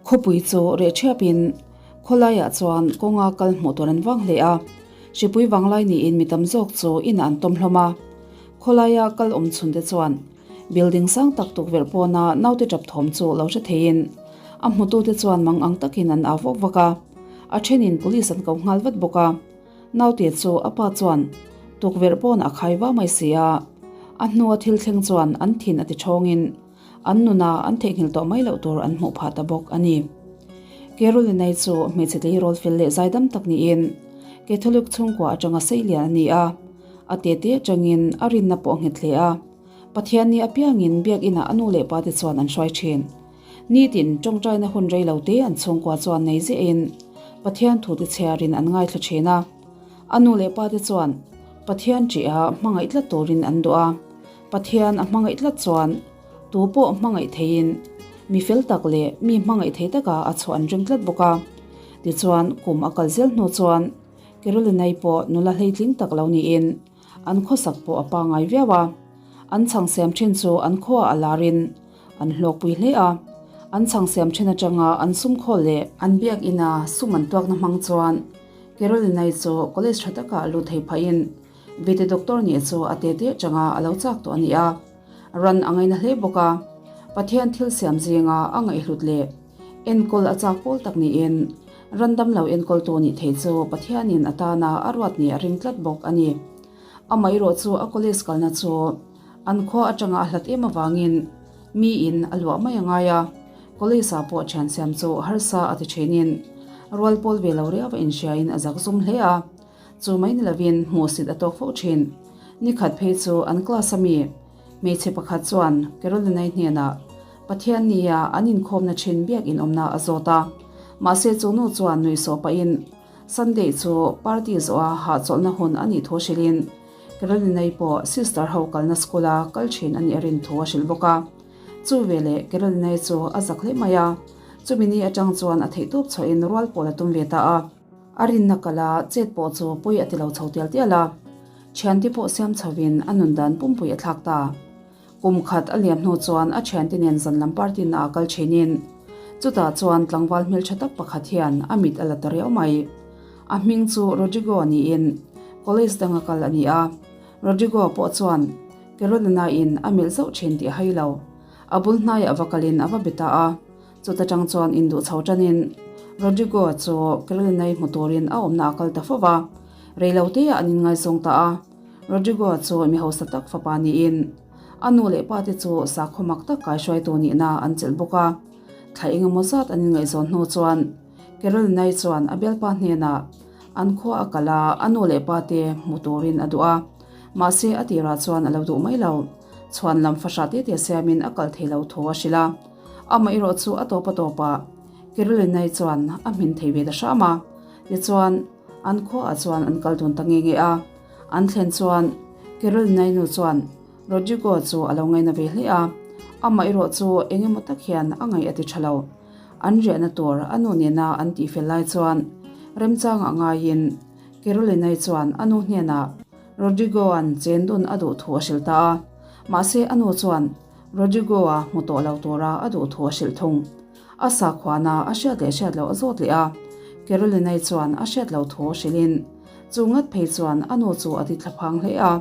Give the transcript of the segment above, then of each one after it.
Khawpui chu reh ṭhiapin khawlaiah chuan kawnga kal hmuh tur an vang hle a, hripui vanglai niin mi tam zawk chu inah an tawm hlawm a. Khawlaia kal awm chhunte chuan building sang tak tukverh pawna naute ṭap thawm chu lo hre theiin a hmutute chuan mang ang takin an au vak vak a, a ṭhenin police an ko nghal vat bawk a. Naute chu a pa chuan tukverh pawnah a khai va mai si a, a hnua thil thleng chuan an thin a ti ṭhawngin an nuna an theihnghilh tawh mai loh tur an hmuh phah ta bawk a ni. Caroline-i chu hmeichhe tleirawl fel leh zaidam tak niin Catholic chhungkua atanga sei lian a ni a, a tete atangin a rinna pawh a nghet hle a, Pathianni apiangin biakinah a nu leh pate chuan an hruai thin. Nitin tawngtaina hun rei lo te an chhungkua chuan nei ziahin Pathian thute chhiarin an ngaithla thin a. A nu leh pate chuan Pathian ṭiha hmangaih tlat turin an duh a. Pathian a hmangaih tlat chuan tu pawh hmangaih theiin mi fel tak leh mi hmangaih thei taka a chhuah an ring tlat bawk a. Tichuan kum a kal zel hnu chuan Caroline-i pawh nula hleitling tak lo niin an khawsak pawh a pangai viau a. An chhang siam thin chu an khuaah a larin An hlawkpui hle a, an chhang siam then atanga an sum khawl leh an biak ina sum an tuakna hmang chuan Caroline-i chu college tha takah lut thei phahin vete doctor nih chu a te te atanga a lo chak tawh a ni a, ran a ngaina hle bawk a, Pathian thil siam zinga a ngaihhlut leh enkawl a chak pawl tak niin ran damlo enkawltu nih thei chu Pathianin a tana a ruat nih a ring tlat bawk a ni. Amaherawh chu a college kalna chu An khua atanga a hlat em avangin miin a luah mai a ngai a, college ah pawh thian siam chu harsa a ti thinin rual pawl ve lo riau a inhriain a zak zum hle a, chu mai ni lovin hmuhsit a tawk fo thin. Nikhat phei chu an class a mi hmeichhe pakhat chuan Caroline-i hnenah Pathian nia an inkhawmna thin biak inawmna a zawt a, mahse chu nu chuan nuihsawh pahin Sunday chu party zawha hahchawlhna hun a nih thu hrilhin Caroline-i pawh sister ho kalna school a kal thin a nih a rin thu a hrilh bawk a. Chu veleh Caroline-i chu a zak hle mai a, chumi ni atang chuan a theihtawp chhuahin rual pawl a tum ve ta a. A rinna kala chet pawh chu pawi a ti lo chho tial tial a, thiante pawh siam chhovin a nun dan pumpui a thlak ta. Kum khat a liam hnu chuan a thiante nen zan lam party na a kal thinin chutah chuan tlangval hmeltha tak pakhat hian a mit a la ta riau mai. A hming chu Rodrigo niin college danga kal a ni a, Rodrigo pawh chuan Carolina in a melh zauh thin tih a hai lo. A bul hnaiah va kalin a va be ta a, chuta tang chuan induh chho tanin Rodrigo chu Carolina-i hmu turin a awmna a kal ta fo va, reiloteah an inngaizawng ta a. Rodrigo chu mi hausa tak fapa niin a nu leh pa te chu sakhaw mak tak kaihruaitu nihna an chelh bawk a. Thla engemaw zat an inngaihzawn hnu chuan Caroline-i chuan a bialpa hnenah an khua a kal a, a nu leh pa te hmu turin a duh a. Mahse a tirah chuan a lo duh mai lo. Chhuan lam fahrah te te siamin a kal thei lo thu a hrilh a. Amaherawh chu a tawp a tawpah Caroline-i chuan a hmin thei ve ta hram a. Tichuan an khuaah chuan an kal dun ta nge nge a. An thlen chuan Carol Nainu chuan Rodrigo chu a lo ngaina ve hle a, amah erawh chu eng emaw tak hian a ngaih a ti tha lo. An riahna tur a nu nena an tihfel lai chuan remchangah ngaiin Caroline-i chuan a nu hnenah Rodrigo-a'n chen dun a duh thu a hrilh ta a, mahse a nu chuan Rodrigo-a hmu tawh lo tura a duh thu a hrilh thung. A sakhuana a hriat leh hriat loh a zawt leh a, Caroline-i chuan a hriat loh thu hrilhin chu ngat phei chuan a nu chu a ti thlaphang hle a.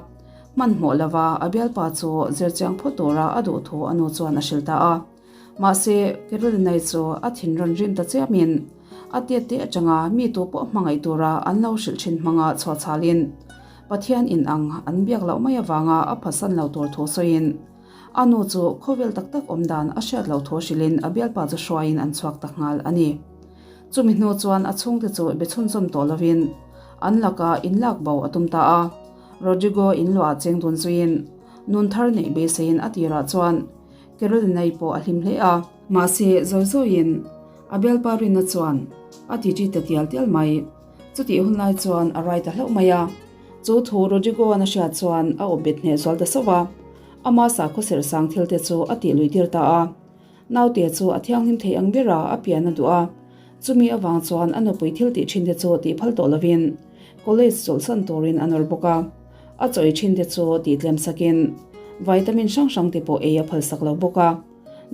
Hmanhmawh lova a bialpa chu zirchiang phawt tura a duh thu a nu chuan a hrilh ta a. Mahse, Caroline-i chu a thin rawn rim ta chiamin a tet te atanga mi tu pawh hmangaih tura an lo hrilh thin hmanga chhuahchhalin Pathian in ang an biak loh mai avanga a phatsan lo tur thu sawiin A nu chu khawvel tak tak awm dan a hriat loh thu hrilhin a bialpa chu hruaiin an chhuak ta nghal a ni. Chumi hnu chuan a chhungte chu be chhunzawm tawh lovin an lakah inlak bo a tum ta a. Rodrigo inluah cheng dun zuiin nun thar neih beiseiin a tirah chuan Caroline-i pawh a hlim hle a. Mahse zawi zawiin a bialpa rinna chuan a ti ṭi ta tial tial mai. Chutih hun lai chuan a rai ta hlauh mai a. Chu thu Rodrigo-a'n a hriat chuan a awp bet hneh zual ta sauh a. Ama sakhaw serh sang thil te chu a tih lui tir ta a. Naute chu a thianghlim thei ang ber a, a pian a duh a. Chumi avang chuan a nupui thil tih thin te chu tih phal tawh lovin college chawlhsan turin a nawr bawk a. A chawi thin te chu tih tlem sakin vitamin hrang hrang te pawh ei a phal sak lo bawk a.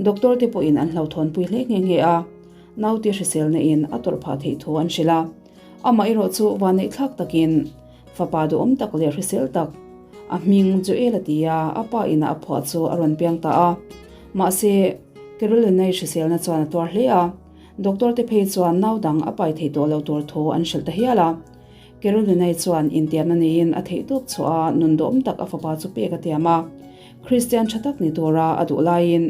Doctor te pawhin an hlauhthawnpui hle nghe nghe a. Naute hriselna in a tawrh phah theih thu an hrilh a. Amah erawh chu vanneih thlak takin fapa duhawm tak leh hrisel tak a hming Joel a ti a, a pa inah a phuah chu a rawn piang ta a. Mahse, Caroline-i hriselna chuan a tuar hle a, doctor te phei chuan nau dang a pai thei tawh lo tur thu an hrilh ta hial a. Caroline-i chuan intiamna neiin a theih tawp chhuah a, nun duhawm tak a fapa chu pek a tiam a. Kristian tha tak ni tura a duh laiin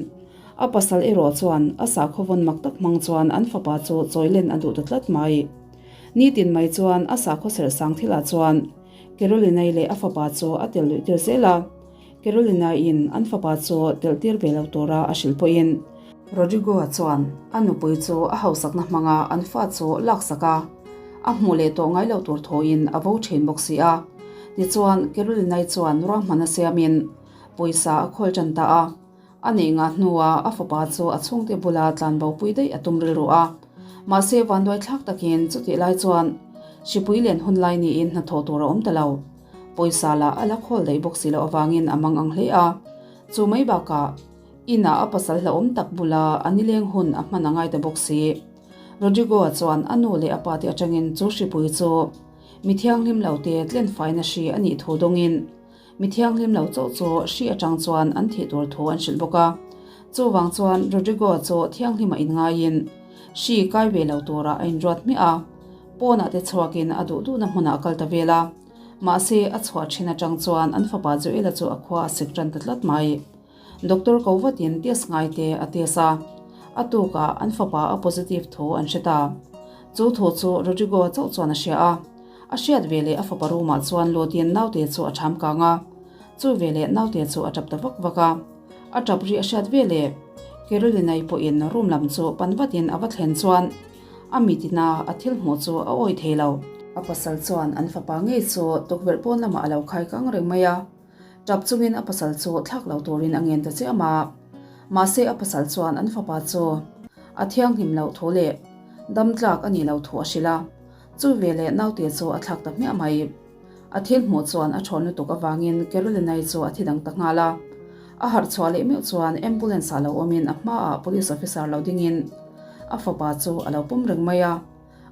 A pasal erawh chuan a sakhaw vawn mak tak hmang chuan an fapa chu chawilen a duh ta tlat mai. Nitin mai chuan a sakhaw serh sang thilah chuan Carolinai leh a fapa chu a tel luih tir zel a. Carolinaiin an fapa chu telh tir ve lo tura a hrilh pawhin Rodrigo-a chuan a nupui chu a hausakna hmanga an fa chu laksak a, a hmuh leh tawh ngai lo tur thawhin a vo thin bawk si a. Tichuan Carolinai chuan ruahmanna siamin pawisa a khawl tan ta a. A neih ngah hnuah a fapa chu a chhungte bula tlanbo pui daih a tum rilru a. Mahse vanduai thlak takin chutih lai chuan hripui len hun lai niin hnathawh tur a awm ta lo. Pawisa lah a la khawl daih bawk si loh avangin a mang ang hle a. Chu mai bakah inah a pasal hlauhawm tak bula a nileng hun a hman a ngai ta bawk si. Rodrigo-a chuan a nu leh a pate atangin chu hripui chu mi thianghlim lote tlenfaina hri a nih thu dawngin Mi thianghlim lo chauh chu hri atang chuan an thih tur thu an hrilh bawk a. Chuvang chuan Rodrigo chu thianghlima inngaiin hri kai ve lo turah a inruat hmiah a. Pawnah te chhuakin a duh duhna hmunah a kal ta vel a. Mahse, a chhuah thin atang chuan an fapa Joel-a chu a khua a sik tan ta tlat mai. Doctor ko vatin test ngai te a test a. A tukah an fapa a positive thu an hre ta. Chu thu chu Rodrigo chauh chuan a hria a. A hriat ve leh a fapa room ah chuan lutin naute chu a ṭham kang a, chu veleh naute chu a ṭap ta vak vak a. A ṭap ri a hriat veleh Caroline-i pawhin room lam chu pan vatin a va thlen chuan a mitina a thil hmuh chu a awih thei lo. A pasal chuan an fapa ngei chu tukverh pawn lamah a lo khai kang reng mai a. Tap chungin a pasal chu thlak lo turin a ngen ta chiam a. Mahse a pasal chuan an fapa chu a thianghlim loh thu leh dam tlak a nih loh thu a hrilh a. Chu veleh naute chu a thlak ta hmiah mai. A thil hmuh chuan a thawn lutuk avangin Caroline-i chu a thi dang ta nghal a. A harh chhuah leh meuh chuan ambulance ah lo awmin a hmaah police officer lo dingin a fapa chu a lo pawm reng mai a.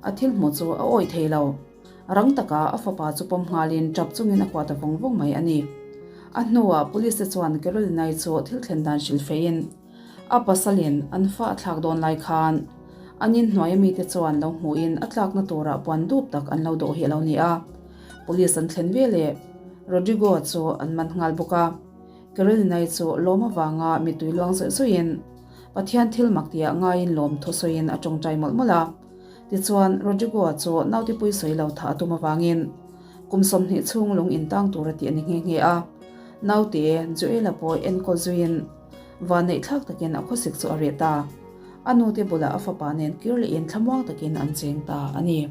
A thil hmuh chu a awih thei lo. Rang taka a fapa chu pawm nghalin tap chungin a kuah ta vawng vawng mai a ni. A hnuah police te chuan Caroline-i chu thil thlen dan hrilh feiin A pasalin an fa a thlak dawn lai khan an inhnuai a mite chuan lo hmuhin a tlakna turah puan dup tak an lo dawh hi a lo ni a. Police an thlen veleh Rodrigo chu an man nghal bawk a. Caroline-i chu lawm avanga mittui luang zawih zawihin Pathian thil mak tihah ngaiin lawm thu sawiin a tawngtai mawlh mawlh a. Tichuan Rodrigo chu naute pui sawi lo thah a tum avangin kum 20 chhung lung intang tur a tih a ni nghe nghe a. Naute Joel-a pawh enkawl zuiin Vanneih thlak takin a khawsik chu a reh ta. A nute bulah a fapa nen kir lehin thlamuang takin an cheng ta a ni.